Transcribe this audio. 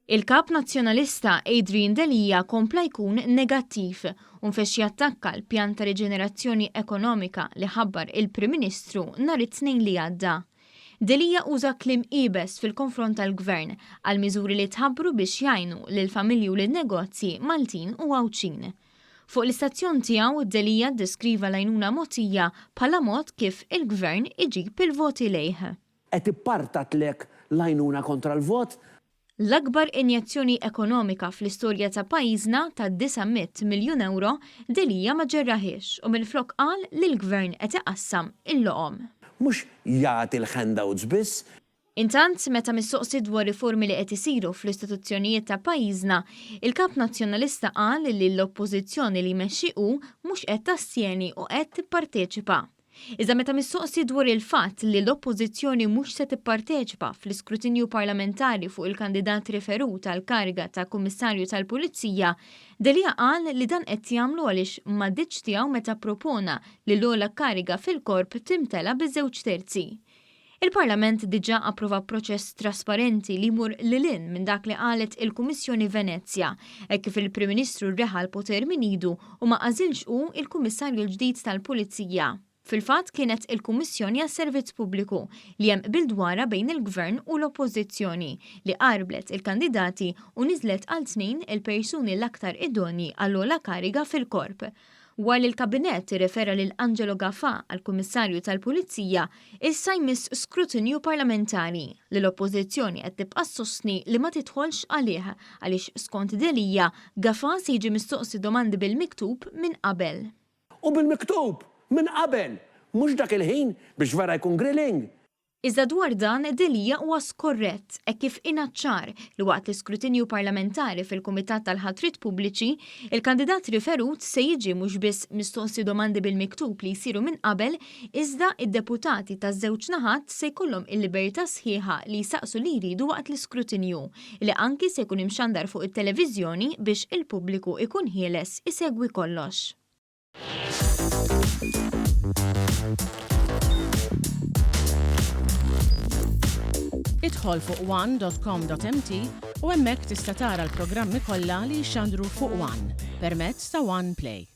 Il-Kap Nazzjonalista Adrian Delia kompla jkun negattiv u nfexx jattakka l-pjan ta' riġenerazzjoni ekonomika li ħabbar il-Prim Ministru nhar it-Tnejn li għadda. Delia uża kliem iebes fil-konfront tal-Gvern għal miżuri li tħabbru biex jgħinu lill-familji u lin-negozji Maltin u Għawdxin. Fuq l-istazzjon tiegħu, Delia ddeskriva l-għajnuna mogħtija bħala mod kif il-Gvern iġib il-voti lejh. Qed ippartatlek l-għajnuna kontra l-vot? L-akbar injezzjoni ekonomika fl-istorja ta' pajjiżna ta' 900 miljun ewro, Delia ma ġerrahiex u minflok qal li l-Gvern qed iqassam il-loqom. Mhux jagħti l-handouts biss. Intant, meta mistoqsi dwar riformi li qed isiru fl-istituzzjonijiet ta' pajjiżna, il-Kap Nazzjonalista qal li l-Oppożizzjoni li jmexxi hu mhux qed tastjeni u qed tipparteċipa. Iżda meta mistoqsi dwar il-fatt li l-Oppożizzjoni mhux se tipparteċipa fl-iskrutinju parlamentari fuq il-kandidat riferut għall-kariga ta' Kummissarju tal-Pulizija, Delia qal li dan qed jagħmlu għaliex m'għaddietx tiegħu meta ppropona li l-ogħla kariga fil-Korp timtela biż-żewġ terzi. Il-Parlament diġà approva proċess trasparenti li jmur lil hinn minn dak li qalet il-Kummissjoni Venezja, hekk kif il-Prim Ministru reħa l-poter minn idu u ma għażilx hu l-Kummissarju l-ġdid tal-Pulizija. Fil-fatt kienet il-Kummissjoni għas-Servizz Pubbliku, li hemm qbil dwarha bejn il-Gvern u l-Oppożizzjoni, li għarblet il-kandidati u niżlet għal tnejn il-persuni l-aktar idonji għall-ogħla kariga fil-Korp. Wara li l-Kabinett irrefera lil Angelo Gafà għall-Kummissarju tal-Pulizija, issa jmiss skrutinju parlamentari li l-Oppożizzjoni qed tibqa' ssostni li ma tidħolx għalih għaliex skont Delia, Gafà se jiġi mistoqsi domandi bil-miktub minn qabel. U bil-miktub! Minn qabel! Mhux dak il-ħin biex vera jkun grilling! Iżda dwar dan Delia huwa skorrett hekk kif ingħad ċar li waqt l-iskrutinju parlamentari fil-Kumitat tal-Ħatriet Pubbliċi, il-kandidat riferut se jiġi mhux biss mistoqsi domandi bil-miktub li jsiru minn qabel iżda id-deputati taż-żewġ naħat se jkollhom il-libertà sħiħa li jsaqsu li jridu waqt l-iskrutinju, li anki se jkun imxandar fuq it-televiżjoni biex il-pubbliku jkun ħieles isegwi kollox. Idħol fuq one.com.mt u hemmhekk tista' tara l-programmi kollha li jixxandru fuq One permezz ta' One Play.